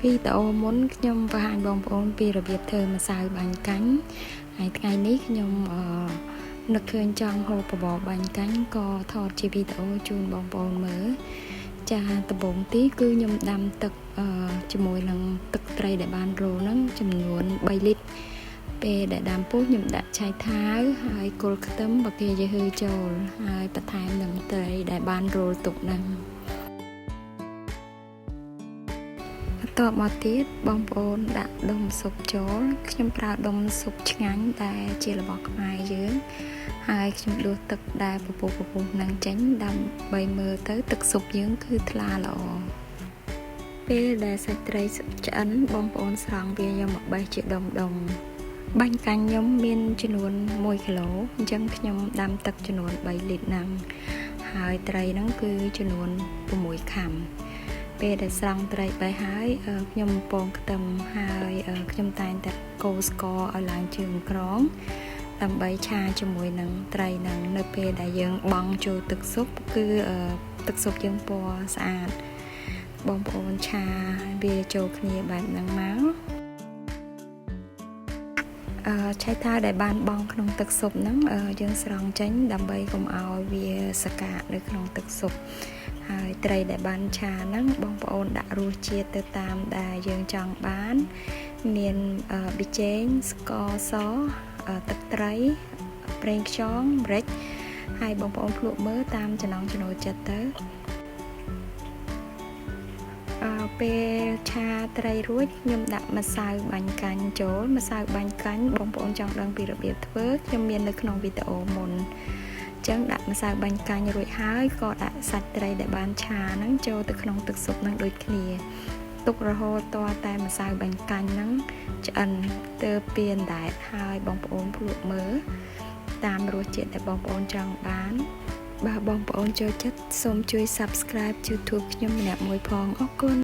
វីដេអូមុនខ្ញុំបង្ហាញបងប្អូនពីរបៀបធ្វើម្សៅបាញ់កាញ់ហើយថ្ងៃនេះខ្ញុំអឺនឹកឃើញចង់ហូបបបរបាញ់កាញ់ក៏ថតជាវីដេអូជូនបងប្អូនមើលចាដំបូងទីគឺខ្ញុំដាំទឹកអឺជាមួយនឹងទឹកត្រីដែលបានរោហ្នឹងចំនួន3លីត្រពេលដែលដាំពុះខ្ញុំដាក់ឆៃថាវហើយគល់ខ្ទឹមបកាយហឺចូលហើយបន្ថែមនឹងត្រីដែលបានរោលទុកហ្នឹងបន្ទាប់មកទៀតបងប្អូនដាក់ដុំស៊ុបចូលខ្ញុំប្រើដុំស៊ុបឆ្ងាញ់ដែលជារបស់ខ្មែរយើងហើយខ្ញុំដួសទឹកដែលពពុះពពុះនឹងចេញដើម្បីមើលទៅទឹកស៊ុបយើងគឺថ្លាល្អពេលដែលសាច់ត្រីឆ្អិនបងប្អូនស្រង់វាយកមកបេះជាដុំដុំបាញ់កាញ់ខ្ញុំមានចំនួន1គីឡូអញ្ចឹងខ្ញុំដាំទឹកចំនួន3លីត្រហ្នឹងហើយត្រីហ្នឹងគឺចំនួន6ខាំពេលដែលស្រង់ត្រីបេះហើយខ្ញុំពងខ្ទឹមហើយខ្ញុំតែងតែកូរស្ករឲ្យឡើងជើងក្រងដើម្បីឆាជាមួយនឹងត្រីហ្នឹងនៅពេលដែលយើងបង់ចូលទឹកស៊ុបគឺទឹកស៊ុបយើងពណ៌ស្អាតបងប្អូនឆាវាចូលគ្នាបែបហ្នឹងមកអឺឆៃថាវដែលបានបង់ក្នុងទឹកស៊ុបហ្នឹងយើងស្រង់ចេញដើម្បីកុំឲ្យវាសកាកនៅក្នុងទឹកស៊ុបហើយត្រីដែលបានឆាហ្នឹងបងប្អូនដាក់រសជាតិទៅតាមដែលយើងចង់បានមានប៊ីចេងស្ករសទឹកត្រីប្រេងខ្យងម្រេចហើយបងប្អូនភ្លក់មើលតាមចំណង់ចំណូលចិត្តទៅអឺពេលឆាត្រីរួចខ្ញុំដាក់ម្សៅបាញ់កាញ់ចូលម្សៅបាញ់កាញ់បងប្អូនចង់ដឹងពីរបៀបធ្វើខ្ញុំមាននៅក្នុងវីដេអូមុនចឹងដាក់ម្សៅបាញ់កាញ់រួចហើយក៏ដាក់សាច់ត្រីដែលបានឆាហ្នឹងចូលទៅក្នុងទឹកស៊ុបហ្នឹងដូចគ្នាទុករហូតតតែម្សៅបាញ់កាញ់ហ្នឹងឆ្អិនទើបពៀនដែតហើយបងប្អូនភ្លក់មើលតាមរសជាតិដែលបងប្អូនចង់បានបើបងប្អូនចូលចិត្តសូមជួយ Subscribe YouTube ខ្ញុំម្នាក់មួយផងអរគុណ។